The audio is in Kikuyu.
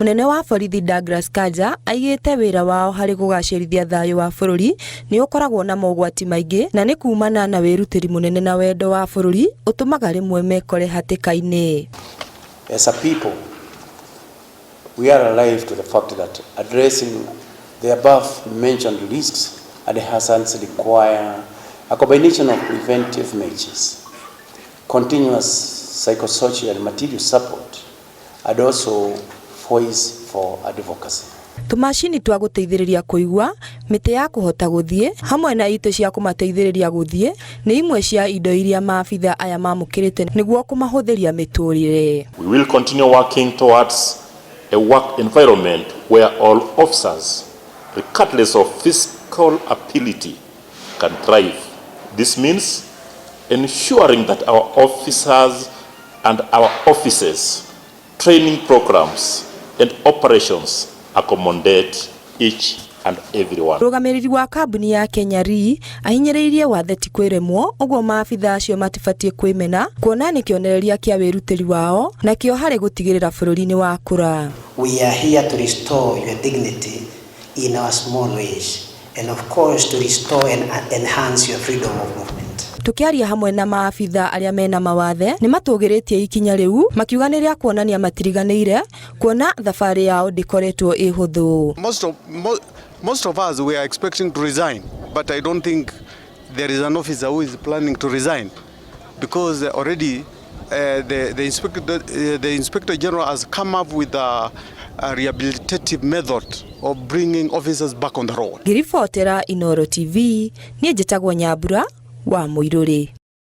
Munene wa borithi Douglas Kanja aigĩte wĩra wao harĩ kũgacĩrithia thayũ wa bũrũri nĩ ũkoragwo na mogwati maingĩ na nĩ kumana na wĩrutĩri mũnene na wendo wa bũrũri ũtũmaga rĩmwe mekore hatĩka-inĩ. As a people, we are alive to the fact that addressing the above mentioned risks and hazards require a combination of preventive measures, continuous psychosocial and material support, and also voice for advocacy. Tũmacini twa gũteithĩrĩria kũigua, mĩtĩ ya kũhota gũthiĩ hamwe na itĩ cia kũmateithĩrĩria gũthiĩ nĩ imwe cia indo iria maabitha aya mamũkĩrĩte nĩguo kũmahũthĩria mĩtũrĩre. We will continue working towards a work environment where all officers, regardless of physical ability, can thrive. This means ensuring that our officers and our offices, training programs, and operations accommodate each and everyone. Mũrũgamĩrĩri wa kambuni ya Kenya Re ahinyĩrĩirie wathe ti kwĩremwo ũguo maabitha acio matibatiĩ kwĩmena kuona nĩ kĩonereria kĩa wĩrutĩri wao nakĩo harĩ gũtigĩrĩra bũrũri nĩ wakũra. We are here to restore your dignity in our small ways and, of course, to restore and enhance your freedom of movement. Tukiaria hamwe na maabitha arĩa mena mawathe nĩ matũgĩrĩtie ikinya rĩu makiuga nĩ rĩa kuonania matiriganĩire kuona thabarĩ yao ndĩkoretwo ĩ hũthũ. Most of us, we are expecting to resign, but I don't think there is an officer who is planning to resign because already the Inspector General has come up with a rehabilitative method of bringing officers back on the road. Ngĩribotera Inooro TV, niĩ njĩtagwo Nyambura wa Mũirũrĩ.